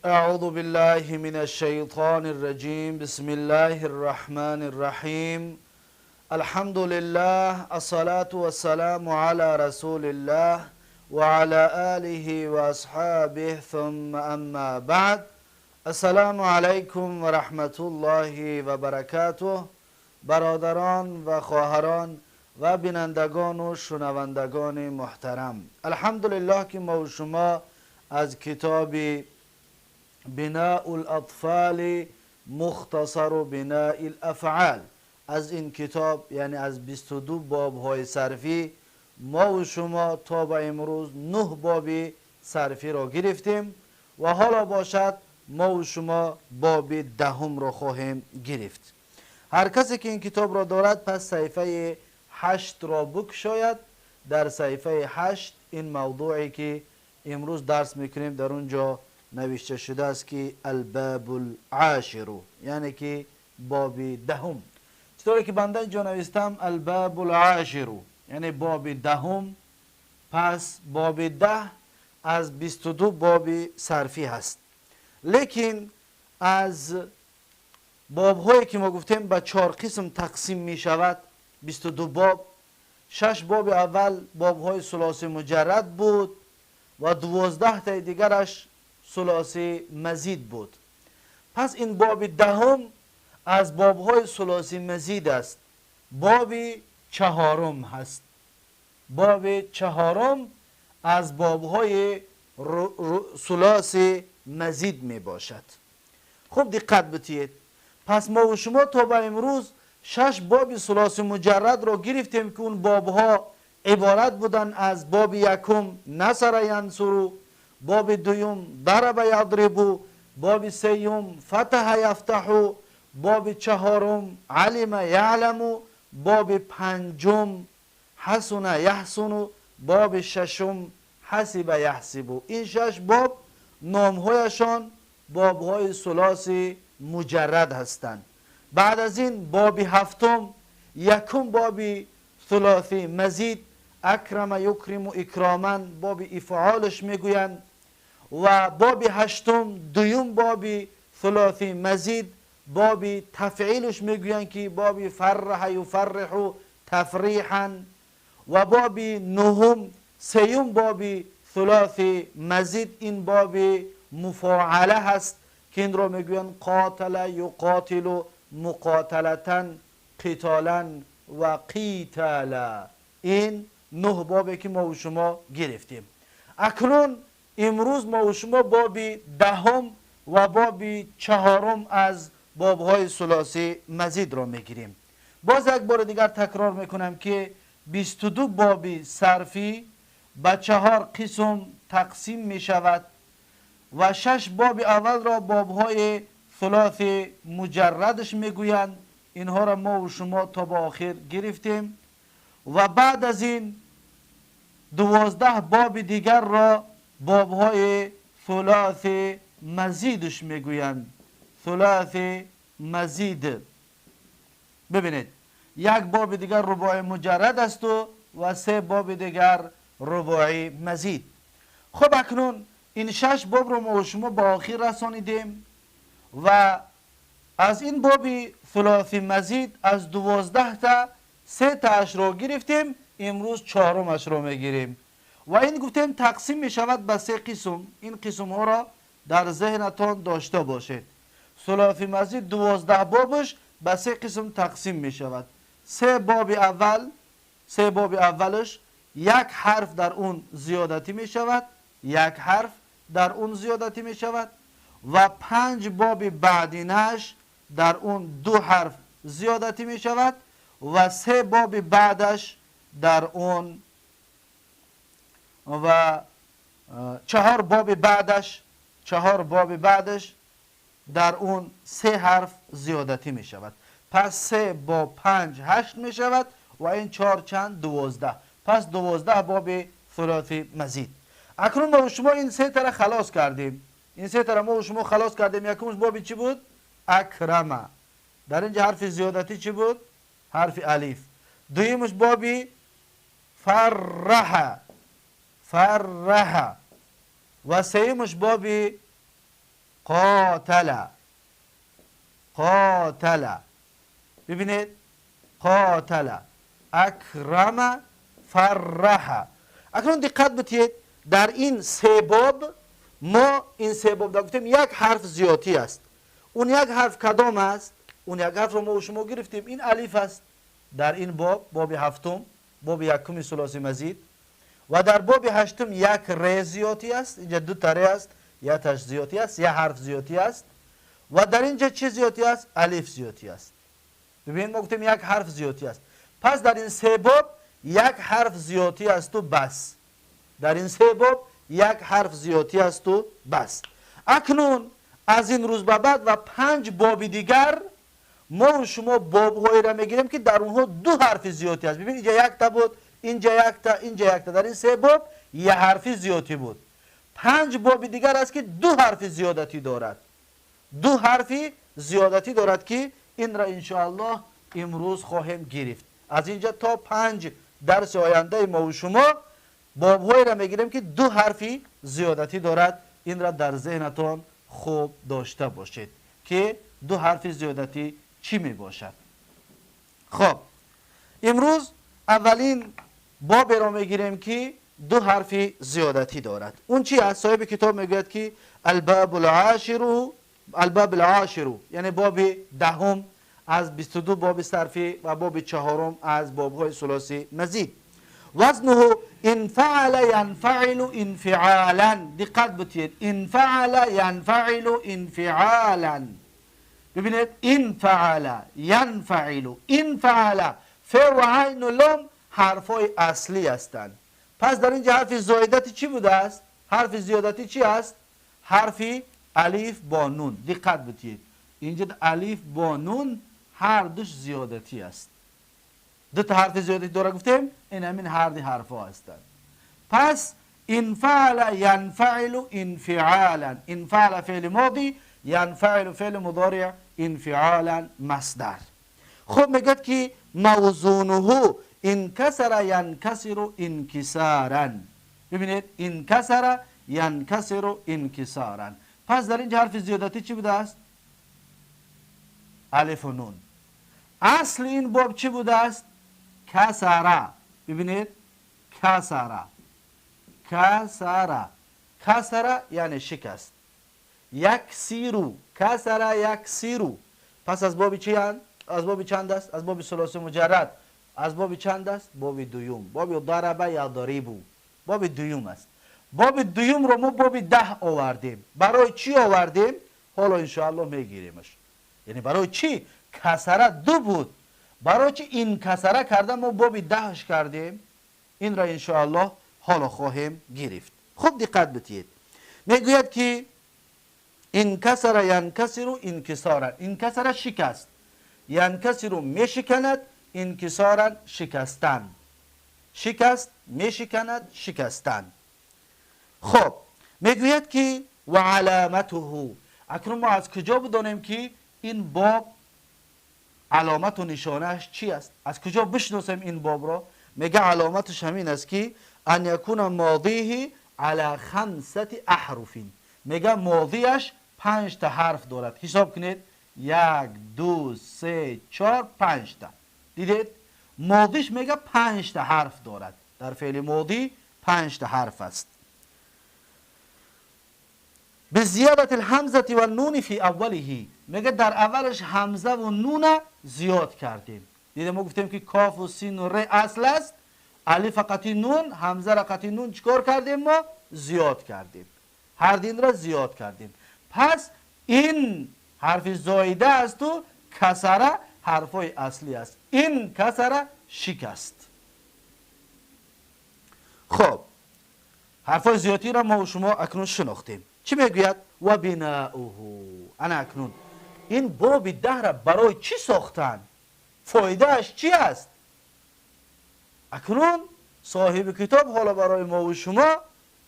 أعوذ بالله من الشيطان الرجيم. بسم الله الرحمن الرحيم. الحمد لله، الصلاة والسلام على رسول الله وعلى آله وأصحابه، ثم أما بعد. السلام علیکم و رحمت الله و برکاته. برادران و خواهران و بینندگان و شنوندگان محترم، الحمدلله که ما و شما از کتاب بناء الاطفال مختصر بناء الافعال، از این کتاب یعنی از 22 باب های صرفی، ما و شما تا به امروز 9 باب صرفی را گرفتیم و حالا باشد ما و شما باب دهم را خواهیم گرفت. هر کسی که این کتاب را دارد پس صحیفه 8 را بکشاید. در صحیفه 8 این موضوعی که امروز درس میکنیم در اونجا نوشته شده است که الباب العاشر، یعنی که باب دهم. چطوری که بنده اینجا نوشتم الباب العاشر یعنی باب دهم، پس باب 10 از 22 باب صرفی هست. لیکن از بابهایی که ما گفتیم به 4 قسم تقسیم می شود 22 باب، 6 باب اول بابهای ثلاثی مجرد بود و 12 تای دیگرش ثلاثی مزید بود. پس این باب دهم از بابهای ثلاثی مزید است، باب چهارم هست. باب چهارم از بابهای ثلاثی مزید می باشد. خوب دقت بتید. پس ما و شما تا به امروز 6 باب ثلاثی مجرد را گرفتیم که اون بابها عبارت بودن از باب یکم نصر ینصر، باب دوم ضرب یضرب، باب سیوم فتح یفتح، باب چهارم علم یعلم، باب پنجم حسن یحسن، باب ششم حسب یحسب. این 6 باب نامهایشان بابهای ثلاثی مجرد هستند. بعد از این باب هفتم یکم باب ثلاثی مزید، اکرم یکرم اکراما، باب افعالش میگویند، و باب هشتم دوم باب ثلاثی مزید، باب تفعیلش میگویند که باب فرح یفرح تفریحا، و باب نهم سیوم باب ثلاثی مزید، این باب مفاعله هست که این را میگویند قاتل یقاتل مقاتلتا قتالا و قتالا. این 9 بابی که ما و شما گرفتیم. اکنون امروز ما و شما باب دهم و باب چهارم از بابهای ثلاثی مزید را میگیریم. باز یک بار دیگر تکرار میکنم که 22 باب صرفی به 4 قسم تقسیم میشود و 6 باب اول را بابهای ثلاثی مجردش میگویند. اینها را ما و شما تا به آخر گرفتیم و بعد از این 12 باب دیگر را بابهای ثلاثی مزیدش میگویند. ثلاثی مزید. ببینید یک باب دیگر رباعی مجرد است و 3 باب دیگر رباعی مزید. خب اکنون این 6 باب رو ما و شما به آخر رسانیدیم و از این باب ثلاثی مزید از 12 تا 3 تاش رو گرفتیم، امروز 4مش رو میگیریم و این گفتیم تقسیم می شود به 3 قسم. این قسم ها را در ذهنتان داشته باشید. ثلاثی مزید 12 بابش به 3 قسم تقسیم می شود. 3 باب اول، 3 باب اولش یک حرف در اون زیادتی می شود، یک حرف در اون زیادتی می شود و 5 باب بعدینش در اون 2 حرف زیادتی می شود و 3 باب بعدش در اون و 4 باب بعدش، 4 باب بعدش در اون 3 حرف زیادتی می شود. پس 3 با 5 8 می شود و این 4 چند 12. پس 12 باب ثلاثی مزید. اکنون ما و شما این 3 تا خلاص کردیم. این 3 تا ما و شما خلاص کردیم. یکمش باب چی بود؟ اکرمه. در اینجا حرف زیادتی چی بود؟ حرف الف. دویمش بابی فرح، فرح، و سیمش بابی قاتل، قاتل. ببینید قاتل، اکرم، فرح. اکنون دقت بتید در این سه باب، ما این سه باب گفتیم یک حرف زیادی است. اون یک حرف کدام است؟ اون یک حرف رو ما و شما گرفتیم، این الف است در این باب، باب هفتم، باب یکم ثلاثی مزید. و در باب هشتم یک ر زیادی است، اینجا دو تا ر است، یک تاش زیادی است، یک حرف زیادی است. و در اینجا چه زیادی است؟ الف زیادی است. ببینید ما گفتیم یک حرف زیادی است. پس در این سه باب یک حرف زیادی است و بس. در این سه باب یک حرف زیادی است و بس. اکنون از این روز به بعد و 5 باب دیگر ما و شما بابهایی را میگیریم که در اونها دو حرف زیادی است. ببینید اینجا یک تا بود، اینجا یک تا، اینجا یک تا. در این سه باب یک حرف زیادی بود. 5 باب دیگر است که دو حرف زیادتی دارد، دو حرف زیادتی دارد که این را انشاءالله امروز خواهیم گرفت. از اینجا تا 5 درس آینده ما و شما بابهایی را میگیریم که دو حرف زیادتی دارد. این را در ذهنتان خوب داشته باشید که دو حرف زیادتی چی می باشد. خب امروز اولین باب را میگیریم که دو حرف زیادتی دارد. اون چی است؟ صاحب کتاب میگوید که الباب العاشر، الباب العاشر یعنی باب دهم از 22 باب صرفی و باب چهارم از بابهای ثلاثی مزید. وزنه انفعل ينفعل انفعالا. دقت بتید، انفعل ينفعل انفعالا. ببینید انفعل ينفعل انفعل، ف و عین و لام حرفای اصلی هستند. پس در اینجا حرف زیادتی چی بوده است؟ حرف زیادتی چی است؟ حرف الف با نون. دقت بتید اینجا الف با نون هر دوش زیادتی است. دو تا حرف زیادتی داره گفتیم، این همین هر دو حرف ها هستند. پس انفعل ينفعل انفعالا، انفعل فعل ماضی، ينفعل فعل مضارع، انفعالا مصدر. خب میگه که موزونه انکسر ینکسر انکسارا. ببینید انکسر ینکسر انکسارا. پس در اینجا حرف زیادتی چی بوده است؟ الف و نون. اصل این باب چی بوده است؟ کسره. ببینید کسره، کسره، کسره یعنی شکست. یکسیرو، کسره یکسیرو. پس از باب چی؟ از باب چند است؟ از باب ثلاثی مجرد. از باب چند است؟ باب دوم. باب ضرب یضربو، باب دوم است. باب دوم رو ما باب 10 آوردیم. برای چی آوردیم؟ حالا انشاءالله میگیریمش. یعنی برای چی کسره دو بود؟ برای چی این کسره کرده ما باب 10 کردیم؟ این را انشاءالله حالا خواهیم گرفت. خوب دقت بتید. میگوید که انکسر ینکسر انکسارا. انکسر شکست، ینکسر میشکند، انکسارا شکستن، شکست میشکند، شکستن. خب میگوید که و علامته. اکنون ما از کجا بدانیم که این باب علامت و نشانهش چی است؟ از کجا بشناسیم این باب را؟ میگه علامتش همین است که ان یکون ماضیه علی 5 احرف. میگه ماضیش 5 تا حرف دارد. حساب کنید 1 2 3 4 5 تا. دیدید ماضیش میگه 5 تا حرف دارد. در فعل ماضی 5 تا حرف است. به زیادت الهمزه و النون فی اوله. میگه در اولش همزه و نون زیاد کردیم. دیدیم ما گفتیم که کاف و سین و ر اصل است، الف قطعی نون، همزه را قطعی نون چیکار کردیم؟ ما زیاد کردیم، هر دین را زیاد کردیم. پس این حرف زایده است و کسره حرفای اصلی است. این کسره شکست. خب حرفای زیادی را ما و شما اکنون شناختیم. چی میگوید؟ و بناؤه. انا اکنون این باب 10 را برای چی ساختن؟ فایدهش چی است؟ اکنون صاحب کتاب حالا برای ما و شما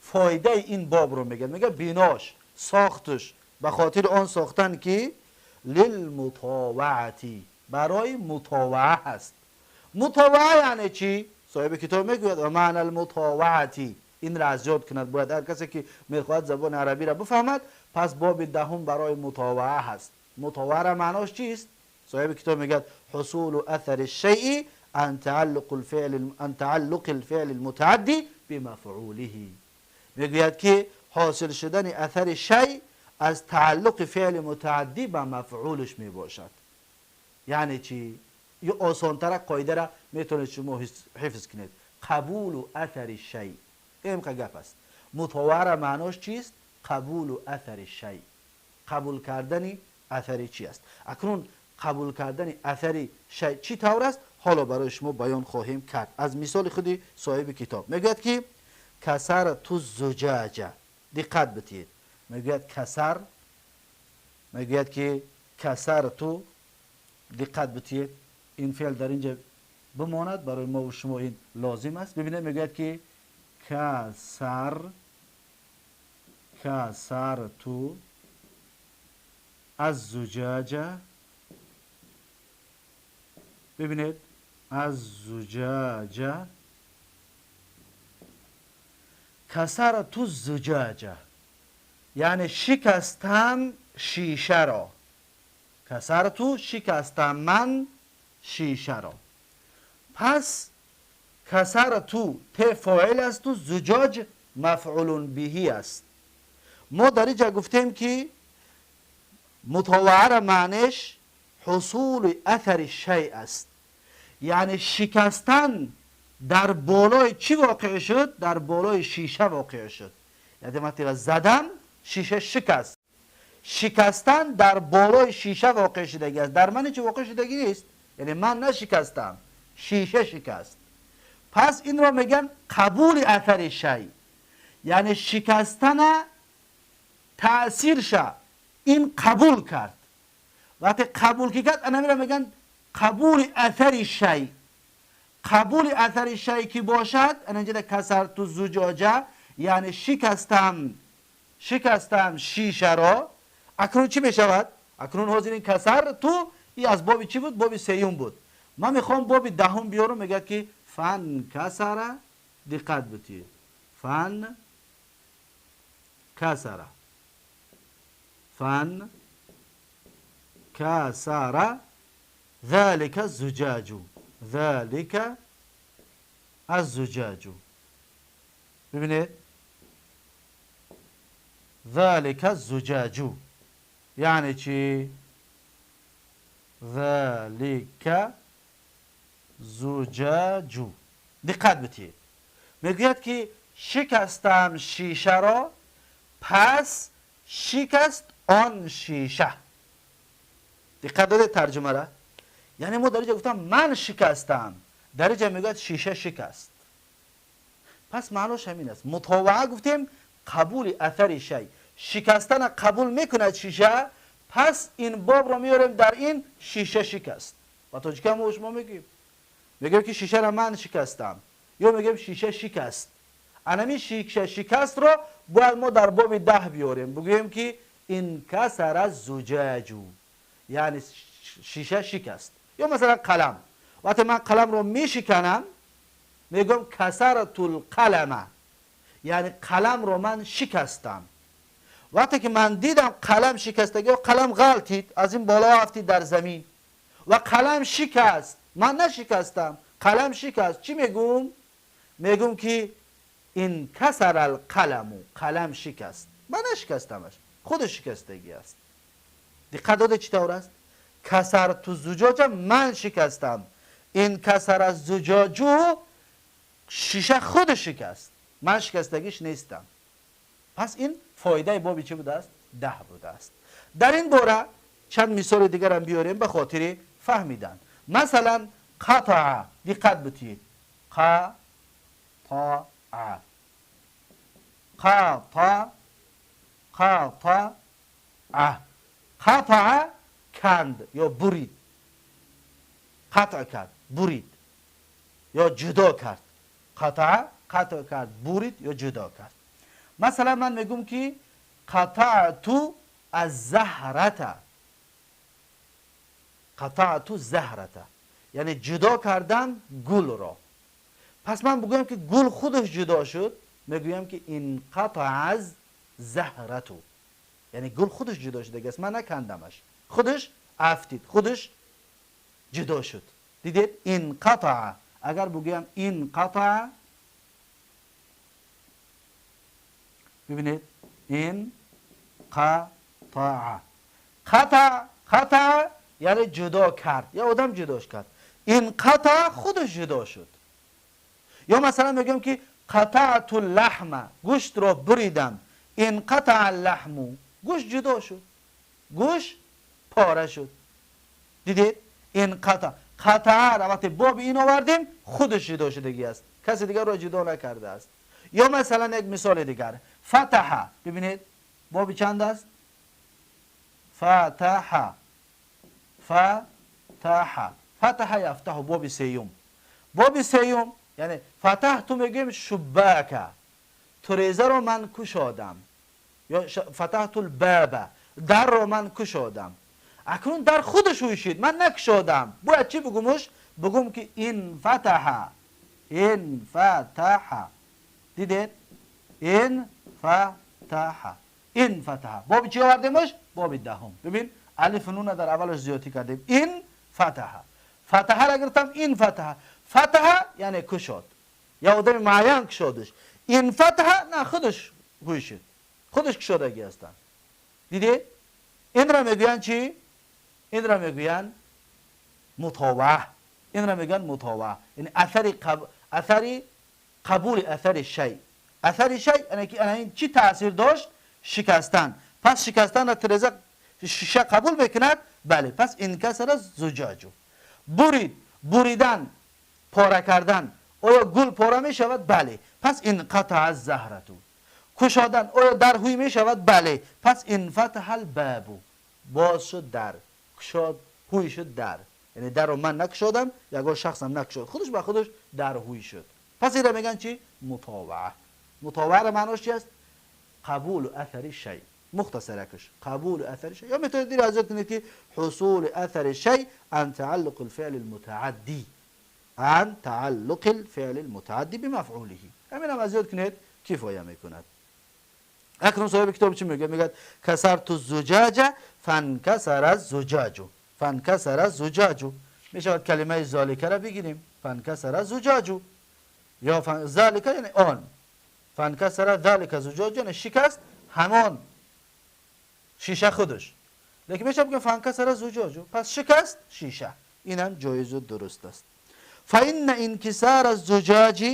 فایده این باب رو میگه. میگه بیناش، ساختش به خاطر آن ساختن که للمطاوعتی، برای مطاوعه هست. مطاوعه یعنی چی؟ صاحب کتاب میگوید و معنی المطاوعتی. این را از یاد کند باید هر کسی که میخواهد زبان عربی را بفهمد. پس باب دهم برای مطاوعه هست. مطاوعه معناش چیست؟ صاحب کتاب میگه حصول اثر الشیء عن تعلق الفعل المتعدی بمفعوله. میگوید که حاصل شدن اثر شیء از تعلق فعل متعدی به مفعولش میباشد. یعنی چی؟ یه آسانتر قاعده را میتونید شما حفظ کنید. قبول اثر شیء، این گپ است. مطاوعه معناش چیست؟ قبول اثر شیء، قبول کردن اثر چی است. اکنون قبول کردن اثر شیء چی طور است؟ حالا برای شما بیان خواهیم کرد از مثال خودی صاحب کتاب. میگوید که کسرت الزجاجه. دقت بدید، میگوید کسر، میگوید که کسرت، دقت بدید این فعل در اینجا بماند، برای ما و شما این لازم است. ببینید میگوید که کسر، کسرت الزجاجه. ببینید الزجاجه، کسرت الزجاجه یعنی شکستم شیشه را. کسرت، شکستم من شیشه را. پس کسرت ت فاعل است و زجاج مفعول بهی است. ما در اینجا گفتیم که مطاوعه را معنیش حصول اثر شیء است، یعنی شکستن در بالای چی واقع شد؟ در بالای شیشه واقع شد. یعنی وقتی زدم شیشه شکست، شکستن در بالای شیشه واقع شدگی است، در من چی واقع شدگی نیست، یعنی من نشکستم، شیشه شکست. پس این را میگن قبول اثر شیء، یعنی شکستن تأثیر شه این قبول کرد. وقتی قبول کرد انا را میگن قبول اثر شیء. قبول اثر شیء که باشد، انا اینجا کسرت الزجاجه یعنی شکستم، شکستم شیشه را. اکنون چی میشود؟ اکنون حاضر این کسر تو این از باب چی بود؟ باب سیوم بود. من میخوام باب دهم بیارم. میگه که فن کسره، دقت بدید، فن کسره، فن کسره ذلك الزجاج، ذلك الزجاج. ببینید ذلك الزجاج یعنی چی؟ ذلك زجاج. دقت بدید، میگوید که شکستم شیشه را، پس شکست آن شیشه. دقت داده ترجمه را؟ یعنی ما در اینجا گفتم من شکستم، در اینجا میگوید شیشه شکست. پس معناش همین است. مطاوعه گفتیم قبول اثر شی، شکستن قبول میکند شیشه، پس این باب را میاریم در این شیشه شکست. و تاجیکی هم ما میگیم، میگیم که شیشه را من شکستم یا میگیم شیشه شکست. انمی شیشه شکست را باید ما در باب 10 بیاریم، بگوییم که این کسر الزجاج یعنی شیشه شکست. یا مثلا قلم، وقتی من قلم رو میشکنم میگم کسرت القلم یعنی قلم رو من شکستم. وقتی که من دیدم قلم شکستگی و قلم غلطید از این بالا افتید در زمین و قلم شکست، من نشکستم، قلم شکست، چی میگم؟ میگم که این کسر القلم، قلم شکست، من نشکستمش، خود شکستگی است. دقت داده چطور است؟ کسرت الزجاج من شکستم، این کسر الزجاج شیشه خود شکست، من شکستگیش نیستم. پس این فایده بابی چه بوده است؟ 10 بوده است. در این باره چند مثال دیگر هم بیاریم به خاطر فهمیدن. مثلا قطع، دقت بدید، قطع، قطع، قطع، قطع کند یا برید، قطع کرد، برید یا جدا کرد. قطع، قطع کرد، برید یا جدا کرد. مثلا من میگم که قطعت الزهرة، قطعت الزهرة یعنی جدا کردم گل را. پس من بگویم که گل خودش جدا شد، میگویم که انقطع الزهرة یعنی گل خودش جدا شده است، من نکندمش، خودش افتید، خودش جدا شد. دیدید؟ انقطع. اگر بگویم انقطع، ببینید این قطع، قطع، قطع یعنی جدا کرد، یا آدم جداش کرد. این قطع خودش جدا شد. یا مثلا میگم که قطعت اللحم، گوشت را بریدم، این قطع اللحم، گوشت جدا شد، گوشت پاره شد. دیدید؟ این قطع، قطع را وقتی باب این آوردیم خودش جدا شدگی است، کسی دیگر را جدا نکرده است. یا مثلا یک مثال دیگر، فتح. ببینید باب چند است؟ فتح، فتح، فتح یفتح، باب سیوم. باب سیوم یعنی فتح تو میگیم شباک، تریزه رو من کشادم، یا فتحت الباب، در رو من کشادم. اکنون در خودش ویشید، من نکشادم. باید چی بگمش؟ بگم که این فتح، این فتح. دیدید؟ این فتح، این فتح. باب چی آوردیمش؟ باب دهم. ببین الف نون در اولش زیادی کردیم. این فتح، فتح را گرفتم، این فتح. فتح یعنی کشاد، یا آدم معین کشادش. این فتح نه، خودش گوشید، خودش کشادگی هستن. دیدید؟ این را میگوین چی؟ این را میگوین مطاوعه. این را میگن مطاوعه، یعنی اثری قبول اثر شی. اثر شی یعنی که این چی تاثیر داشت؟ شکستن. پس شکستن را ترزه شیشه قبول میکند؟ بله. پس انکسر زجاجو. برید، بریدن، پاره کردن. آیا گل پاره می شود؟ بله. پس انقطع الزهرتو. کشادن، آیا در هوی می شود؟ بله. پس انفتح الباب، باز شد در، کشاد، هوی شد در. یعنی در رو من نکشادم، یگان شخصم نکشاد، خودش به خودش در هوی شد. پس این را میگن چی؟ مطاوعه. مطاوعه معناش چی است؟ قبول اثر شی. مختصرکش قبول اثر شی. یا میتونید دیر از کنید که حصول اثر شی عن تعلق الفعل المتعدی، عن تعلق الفعل المتعدی بمفعوله. همین هم از یاد کنید کفایه میکند. اکنون صاحب کتاب چی میگه؟ میگه کسرت الزجاج فانکسر الزجاج. فانکسر الزجاج میشود کلمه ذالک را بگیریم، فانکسر الزجاج، یا ذالک یعنی آن، فانکسر ذالک زجاج یعنی شکست همان شیشه خودش. لیکن میشه بگیم فانکسر زجاج، پس شکست شیشه. اینم جایز و درست است. فإن انکسار الزجاج،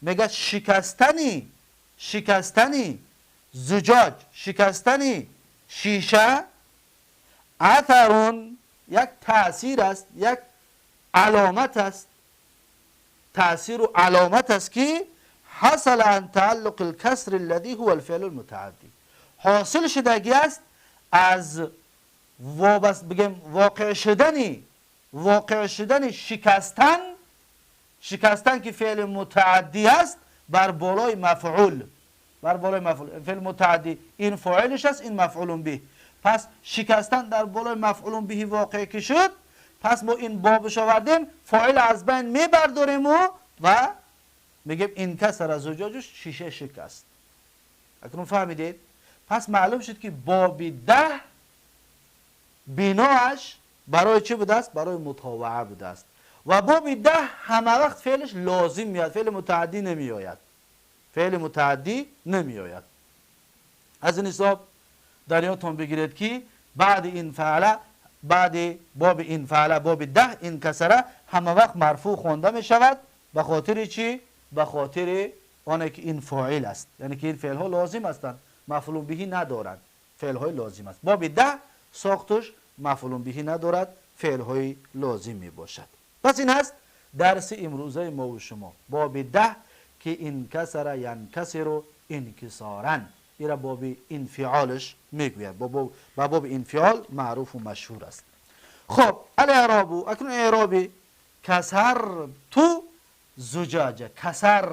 میگه شکستنی، شکستنی زجاج، شکستنی شیشه، اثر یک تأثیر است، یک علامت است، تأثیر و علامت است که حصل عن تعلق الكسر الذي هو الفعل المتعدی، حاصل شدگی است از وابست بگیم واقع شدنی، واقع شدن شکستن، شکستن که فعل متعدی است بر بالای مفعول، بر بالای مفعول، فعل متعدی این فاعلش است، این مفعول به. پس شکستن در بالای مفعول به واقع که شد، پس ما این بابش آوردیم، فاعل از بین میبرداریم و میگیم این کسر از زجاجش، شیشه شکست. اکنون فهمیدید؟ پس معلوم شد که باب 10 بناش برای چی بوده است؟ برای مطاوعه بوده است. و باب 10 همه وقت فعلش لازم میاد، فعل متعدی نمی آید، فعل متعدی نمی آید. از این حساب در یادتان بگیرید که بعد این فعله، بعد باب این فعله، باب 10 این کسره همه وقت مرفوع خوانده می شود. به خاطر چی؟ به خاطر آنه که این فاعل است، یعنی که این فعل ها لازم هستند، مفعول به ندارند، فعل های لازم است. باب 10 ساختش مفعول به ندارد، فعل های لازم می باشد. پس این هست درس امروزه ما و شما، باب 10 که انکسر ینکسر انکسارا، این را باب انفعالش میگوید، با باب انفعال معروف و مشهور است. خب الاعراب، اکنون اعراب کسر تو زجاجه، کسر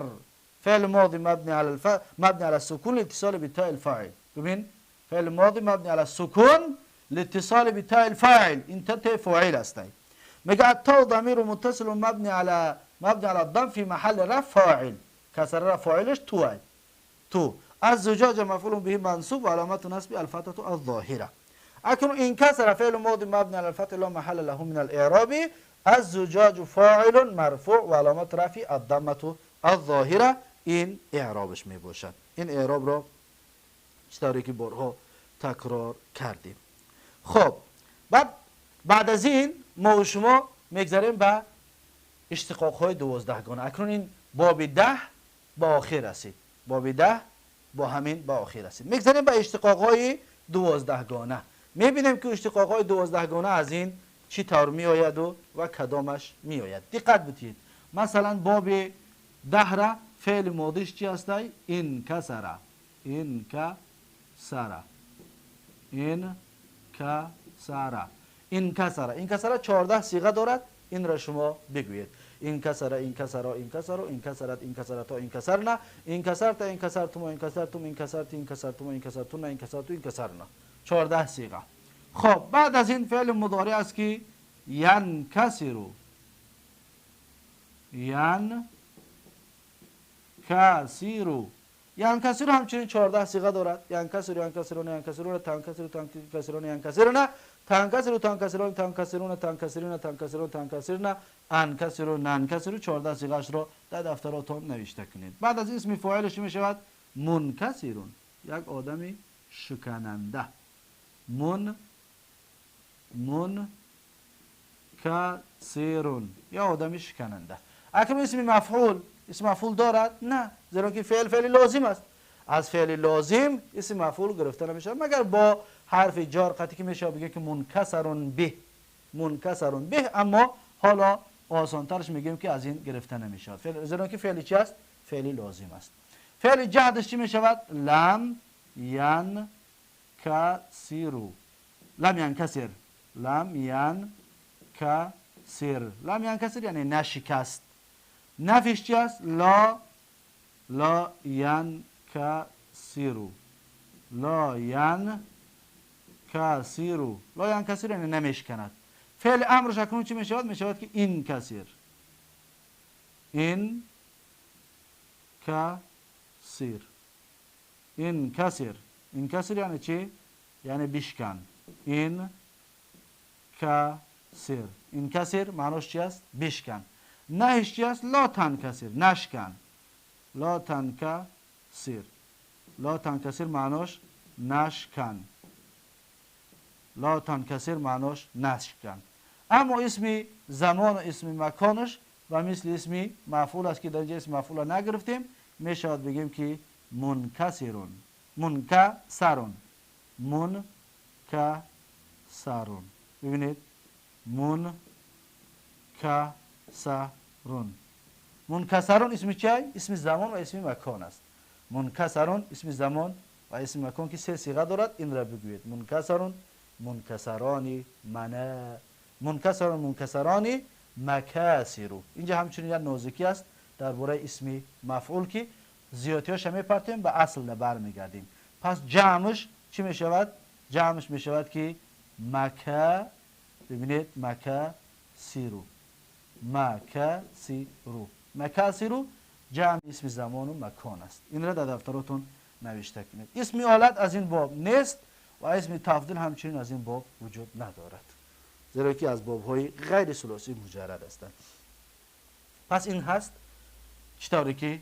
فعل ماضی مبنی علی مبنی علی السکون لاتصال بتاء الفاعل. ببین فعل ماضی مبنی علی السکون لاتصال بتاء الفاعل، این تاء فاعل است. میگه التاء ضمیر متصل مبنی علی الضم في محل رفع فاعل، کسر را فاعلش تو تو. الزجاج مفعول به منصوب و علامت نصب الفتحة الظاهرة. اکنون انکسر فعل ماضی مبنی علی الفتح لا محل له من الاعراب. الزجاج فاعل مرفوع و علامت رفع الضمة الظاهرة. این اعرابش می باشد. این اعراب را چطوری که بارها تکرار کردیم. خب بعد از این ما و شما میگذریم به اشتقاق های 12 گانه. اکنون این باب 10 با آخر رسید. باب 10 با همین با آخر رسید. میگذریم به اشتقاق های 12 گانه. میبینیم که اشتقاق های 12 گانه از این چی طور میآید و کدامش میآید. دقت بدید. مثلا باب 10 را فعل ماضیش چی است؟ انکسره. انکسره. انکسره. انکسره. انکسره 14 صیغه دارد. این را شما بگویید. انکسره، انکسرا، انکسرو، انکسرت، انکسرتا، انکسرنا، انکسرت، انکسرتم، انکسرتم، انکسرت، انکسرتم، انکسرتن، انکسرتو، انکسرنا. 14 صیغه. خب بعد از این فعل مضارع است که ینکسرو. ینکسرو. ینکسرو همچنین 14 صیغه دارد. ینکسرو، ینکسرون، ینکسرون، تنکسرو، تنکسرون، ینکسرون، تنکسرو، تنکسرون، تنکسرون، تنکسرون، تنکسرون، تنکسرون، انکسرو، ننکسرو. 14 صیغه اش را در دفتراتون نوشته کنید. بعد از اسم فاعلش می شود منکسرون، یک آدم شکننده. منکسرون یا آدم شکننده. اکنون اسم مفعول، اسم مفعول دارد؟ نه، زیرا که فعل فعل لازم است. از فعل لازم اسم مفعول گرفته نمیشه مگر با حرف جار قطعی که میشه بگه که منکسرون به، منکسرون به. اما حالا آسانترش میگیم که از این گرفته نمیشه، زیرا که فعل چی است؟ فعل لازم است. فعل جهدش چی میشود؟ لم ینکسرو. لم ینکسر. لم ینکسر. لم ینکسر یعنی نشکست. نفیش چی است؟ لا، لا ینکسرو. لا ینکسرو. لا ینکسر یعنی نمیشکند. فعل امرش اکنون چی میشود؟ میشود که انکسر. انکسر. انکسر. انکسر یعنی چی؟ یعنی بشکن. انکسر. انکسر معناش چی است؟ بشکن. نهش چی است؟ لا تنکسر، نشکن. لا تنکسر. لا تنکسر معناش نشکن. لا تنکسر معناش نشکن. اما اسم زمان و اسم مکانش و مثل اسم مفعول است که در اینجا اسم مفعول را نگرفتیم، میشود بگیم که منکسرون، منکسرون، منکسرون. ببینید منکسرون. منکسرون اسم چی؟ اسم زمان و اسم مکان است. منکسرون اسم زمان و اسم مکان که سه صیغه دارد، این را بگویید. منکسرون، منکسرانی، منا، منکسرون، منکسرانی، مکاسرو. اینجا همچنین یک نازکی است درباره اسم مفعول که زیادیاش میپرتیم به اصل برمیگردیم. پس جمعش چی میشود؟ جمعش میشود که مکه، ببینید مکاسرو، مکاسرو، مکاسرو جمع اسم زمان و مکان است. این را در دفتراتون نوشته کنید. اسم آلت از این باب نیست و اسم تفضیل همچنین از این باب وجود ندارد، زیرا که از بابهای غیر ثلاثی مجرد هستند. پس این هست چطوری که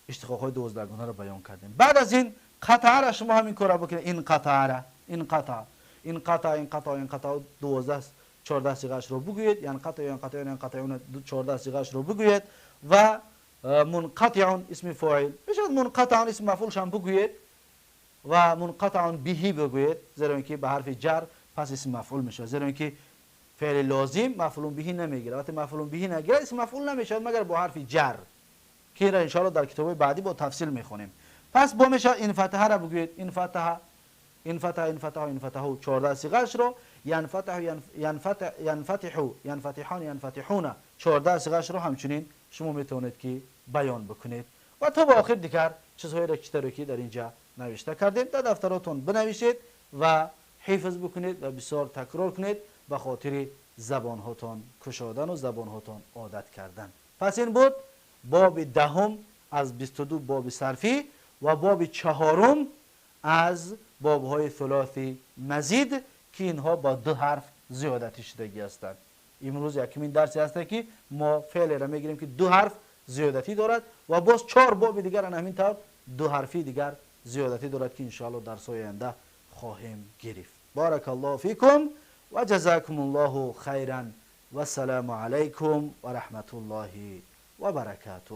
اشتقاق های 12 گانه را بیان کردیم. بعد از این قطعه را شما همین کار را بکنید. این قطعه را، این قطعه، این قطعه، این قطعه، این قطعه 12 14 صیغه‌اش رو بگویید. یعنی قطع، یعنی قطع، یعنی قطع 14 صیغه‌اش رو بگویید. و منقطع اسم فاعل میشود منقطع اسم مفعولش هم بگویید و منقطع بهی بگویید، زیرا اینکه به حرف جر پس اسم مفعول میشه، زیرا اینکه فعل لازم مفعول بهی نمیگیره. وقتی مفعول بهی نگیره اسم مفعول نمیشه مگر با حرف جر که را ان شاء الله در کتاب بعدی با تفصیل میخونیم. پس با میشه این فتحه را بگویید. این فتحه، این فتح، این فتح، این فتح 14 صیغه‌اش رو، ینفتح، ینفتح، ینفتح، ینفتحان، ینفتحون 14 صیغه‌اش رو همچنین شما میتونید که بیان بکنید. و تا به آخر دیگر چیزهایی را که در اینجا نوشته کردیم در دفتراتون بنویسید و حفظ بکنید و بسیار تکرار کنید به خاطر زبانهاتان کشادن و زبانهاتان عادت کردن. پس این بود باب دهم از 22 باب صرفی و باب چهارم از بابهای ثلاثی مزید که اینها با دو حرف زیادتی شدگی هستند. امروز یکمین درسی هست که ما فعل را میگیریم که دو حرف زیادتی دارد و باز چهار باب دیگر همین طور دو حرفی دیگر زیادتی دارد که انشاءالله درس آینده خواهیم گرفت. بارک الله فیکم و جزاکم الله خیرا و السلام علیکم و رحمت الله و برکاته.